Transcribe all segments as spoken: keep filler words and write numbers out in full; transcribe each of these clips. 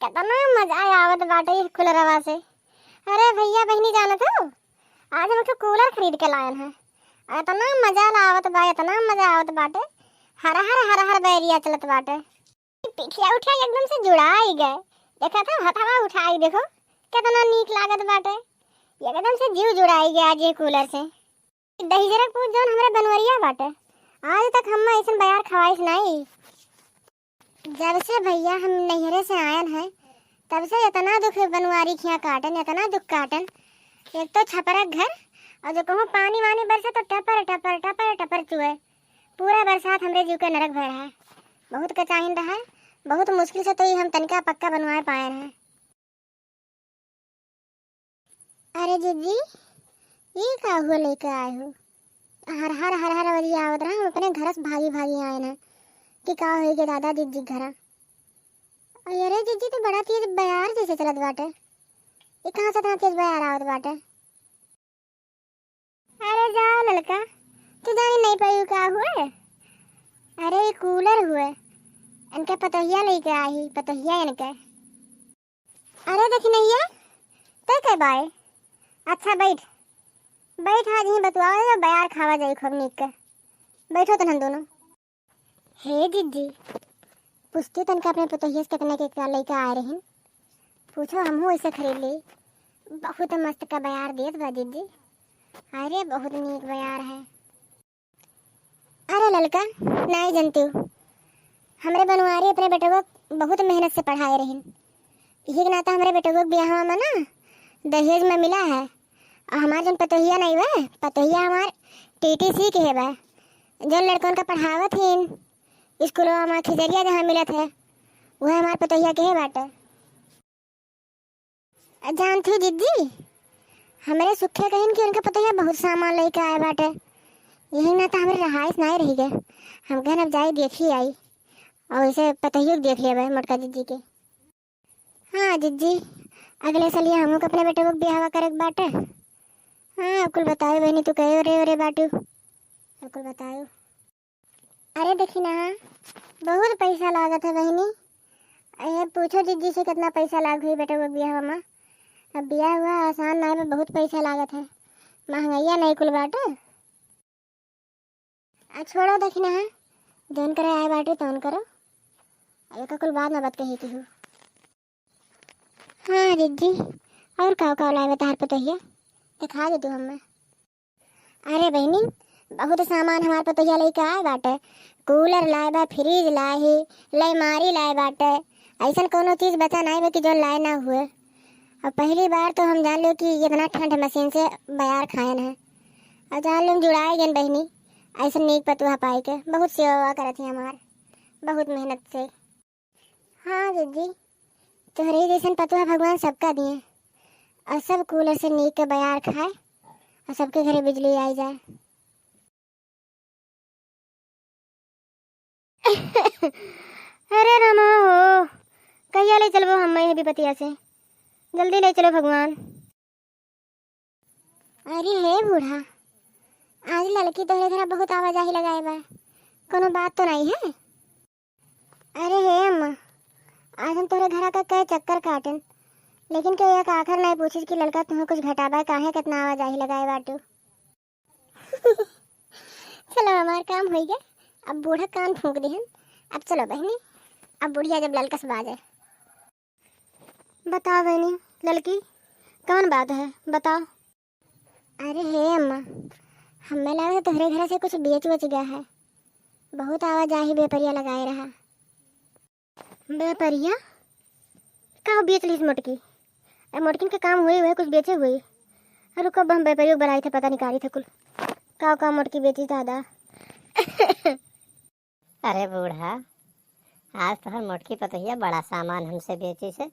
इतना मजा आवत बाटे इस कूलरवा से। अरे भइया बहिनी, जानत हो, आज हम एक ठो कूलर खरीद के लायन है। इतना मजा आवत बा, इतना मजा आवत बाटे। हर हर हर हर बैरिया चलत बाटे। पिठिया उठिया एकदम से जुड़ाई गए। देखा था, हथवा उठाई, देखो कितना नीक लागत बाटे। एकदम से जीव जुड़ाई गए आज ये कूलर से। दहिजरा पूत जौन हमरे बनवरिया बाटे, आज तक हम्मे अइसन बयार खवाइस नाई। जब से भइया हम नैहरे से आयन है, तब से इतना दुख बनवारी खिया काटन, इतना दुख काटन। एक तो छपरा घर, और जो कहूँ पानी वानी बरसे तो टपर टपर टपर टपर चुए। पूरा बरसात हमरे जीव के नरक भय रहा। बहुत कचाहिन रहा, बहुत मुश्किल से तो ये हम तनिका पक्का बनवाए पाए रहे। अरे जिज्जी, ई का हुआ लेके आए हो? हर हर हर हर बजी आवत रहा, हम अपने घर से भागी भागी आए ना कि का होई के दादा जिज्जी घरा। अरे जिज्जी, तो बड़ा तेज बयार जैसे चलत बाटे। ई कहाँ से इतना तेज बयार आवत बाटे? अरे जाओ ललका, तू जानी नहीं पाई का हुए? अरे ई कूलर हुए, इनके पतोहिया लेके आई, पतोहिया इनके। अरे दखिनैया, तै के बाय? अच्छा बैठ, बैठ, आज ही बतुआवा जाई, बयार खावा जाई खूब नीक के। बैठो तनहन दोनों। हे जिज्जी, पूछती तनका अपने पतोहिया से कितने के का लइके आए रहिन। पूछो, हमहू ऐसे खरीद ली। बहुत मस्त का बयार देत बा जिज्जी। अरे बहुत नीक बयार है। अरे ललका, नाई जनतिउ, हमरे बनवारी अपने बेटवा बहुत मेहनत से पढ़ाए रहिन। यही के नाता हमरे बेटवा के बियाहवा में ना दहेज में मिला है। और हमार जौन पतोहिया नहीं बा, पतोहिया हमार टीटीसी के है बा, जौन लड़कन का पढ़ावत हिन स्कूलवा में खिजरिया जहाँ मिलत है, वह हमार पतोहिया के है बाटे। जानत हो जिज्जी, हमरे सुखे कहिन कि उनके पतोहिया बहुत सामान लेके आए बाटे। यही ना तो हमरे रहाइश नाई रही गए। हम कहन अब जाई देखी आई, और इसे पतोहियो के देख लेबे मोटका जिज्जी के। हाँ जिज्जी, अगले सलिया हमहू के अपने बेटवा के बियाहवा करे के बाटे। हाँ, अब कुल बतायो बहिनी, तू कहे रे रे बाटू, अब कुल बतायो। अरे देखी ना, बहुत पैसा लागत है बहिनी। अरे पूछो जिज्जी से कितना पैसा लाग हुई बेटा वो बियाह में। अब बियाह हुआ आसान ना है, बहुत पैसा लागत है, महंगाइया नहीं कुल बाटे। आ छोड़ो देखी ना, जौन करे आए बाटे तौन करो, अब एका कुल बात ना बात कही की हो। हाँ जिज्जी, और का का लाए बा तहार पतोहिया, दिखा दे तू हमें। अरे बहिनी, बहुत सामान हमार पतोहिया लेके आए बाटे। कूलर लाए बा, फ्रिज लाए ही, अलमारी लाए बाटे। ऐसन कोनो चीज बचा नाई बा कि जो लाए ना हुए। और पहली बार तो हम जान लो कि इतना ठंड मशीन से बयार खायन है। और जान लो हम जुड़ाए गए बहिनी, ऐसन नीक पतोहा पाए के बहुत सेवा करत ही हमार, बहुत मेहनत से। हाँ जिज्जी, तोहरे जैसन पतोहा भगवान सबका दिए, और सब कूलर से नीक के बयार खाए, और सबके घरे बिजली आई जाए। अरे रामा हो, कहिया ले चलबो हम ये विपतिया से? जल्दी ले चलो भगवान। अरे हे बूढ़ा, आज ललकी तोहरे घरा बहुत आवाजाही लगाए बा, कोनो बात तो नहीं है? अरे हे अम्मा, आज हम तोहरे घरा का कई चक्कर काटन, लेकिन केहू एक आखर नहीं पूछिस कि ललका तुहें कुछ घटाबा, काहे कितना आवाजाही लगाए बाटू। चलो हमार काम होई गया, अब बूढ़ा कान फूंक दिहन। अब चलो बहिनी, अब बुढ़िया जब ललकस बाजे। बताओ बहिनी ललकी, कौन बात है, बताओ। अरे हे अम्मा, हमें लगा तोहरे घर से कुछ बेच वेच गया है, बहुत आवाजाही बेपरिया लगाए रहा। बेपरिया? का बेच लीस मोटकी? ए, मोटकिन के काम होई, वह कुछ बेचे होई। अरे रुको, अब हम बेपरियो के बनाई थे, पता निकारी थे कुल। का, का मोटकी बेची दादा? अरे बूढ़ा, आज तोहर मोटकी पतोहिया बड़ा सामान हमसे बेची से।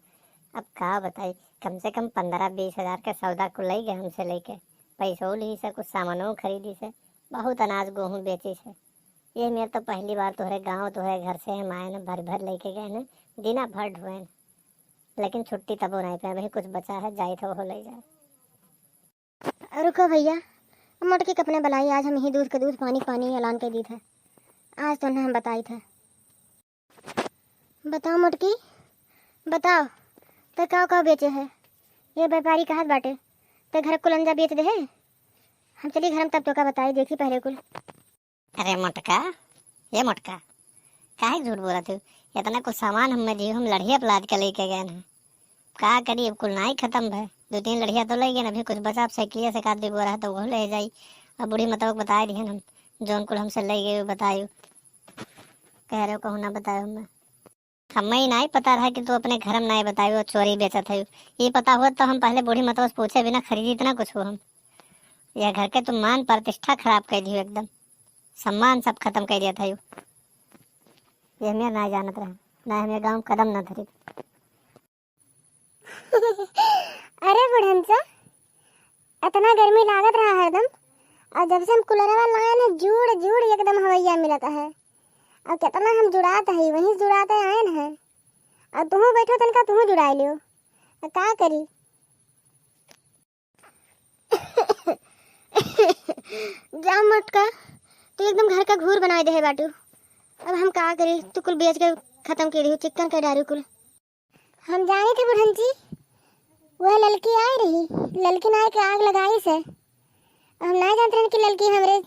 अब का बताई, कम से कम पन्द्रह बीस हजार के सौदा कुल लई गए हमसे लेके। पैसो ली से, कुछ सामानो खरीदी से, बहुत अनाज गोहूँ बेची से। ये मेर तो पहली बार तोहरे गाँव, तोहरे घर से हम आए न, भर भर लेके गए न, दिना भर ढोए न, लेकिन छुट्टी तबो नहीं पाए। वही कुछ बचा है, जाई था वो ले जाए। रुको भैया, मोटकी के अपने बुलाई, आज हम यही दूध के दूध, पानी के पानी ऐलान कर दी था। आज तो उन्हें हम बताई था। बताओ मोटकी, बताओ, तो काव काव बेचे है? ये व्यापारी कहत बाटे, तो घर कुल अंजा बेच दे है। हम चली घर में तब तोका बताई, देखी पहले कुल। अरे मोटका, ये मोटका, काहे झूठ बोलत हो? इतना कुछ सामान हमें दियो, हम लड़िया पे लाद के लेके गए हैं। का करी, अब कुल नाई खत्म भय। दो तीन लड़िया तो ले गए, अभी कुछ बचा, अब साइकिलिया से का दे बोरा है तो वो ले जाई। अब बूढ़ी मतवा के बताए दिहन हम, जौन कुल हमसे ले गए बतायु। कह रहे हो कहूँ ना बतायो हमें। हमें ही नाई पता रहा कि तू अपने घर में नाई बतायो, चोरी बेचत है। ये पता हुआ तो हम पहले बूढ़ी मतवा से पूछे बिना खरीदी इतना कुछ हो हम। यह घर के तुम मान प्रतिष्ठा खराब कर दियो एकदम, सम्मान सब खत्म कर दिया था यू। ये हमें ना जानत रहा, ना हमें गाँव में कदम ना धरी। अरे बुढ़नचा, इतना गर्मी लागत रहा हरदम, और जब से हम कूलरवा लाए न, जुड़ जुड़ एकदम हवैया मिलत है। और कितना हम जुड़ात है, वहीं जुड़ाते आए न है। और तुहूँ बैठो तनका, तुहूँ जुड़ाई लियो। और का करी? जा मोटका, तू एकदम घर का घूर बनाए दे है बाटू। अब हम का करी, तू कुल बेच के खत्म कर दियो, चिक्कन कर डारू कुल। हम जानी थे बुढ़न जी, वह ललकी आए रही, ललकी नाई के आग लगाई से। हम ना जानते रहन कि ललकी हमरे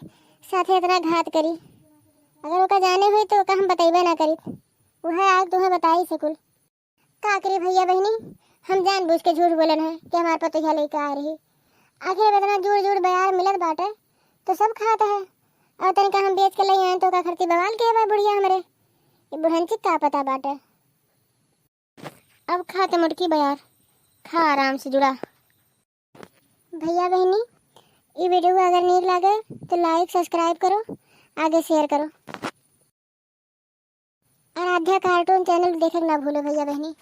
साथे इतना घात करी। अगर ओका जाने हुई तो ओका हम बतैबे ना करी। वह आग तुम्हें बताई से कुल। का करी भैया बहिनी, हम जानबूझ के झूठ बोलन है कि हमार पतोहिया लेके आ रही। आखिर अब इतना जुड़ जुड़ बयार मिलत बाटे तो सब खात है। और तनिका हम बेच के ले आए तो का खरती बवाल के बा बुढ़िया हमरे। ये बुढ़न जी का पता बाटे। अब खा ते मोटकी बयार, खा आराम से जुड़ा। भैया बहिनी, ई वीडियो अगर नीक लागे तो लाइक सब्सक्राइब करो, आगे शेयर करो। आराध्या कार्टून चैनल देखे के ना भूलो भैया बहिनी।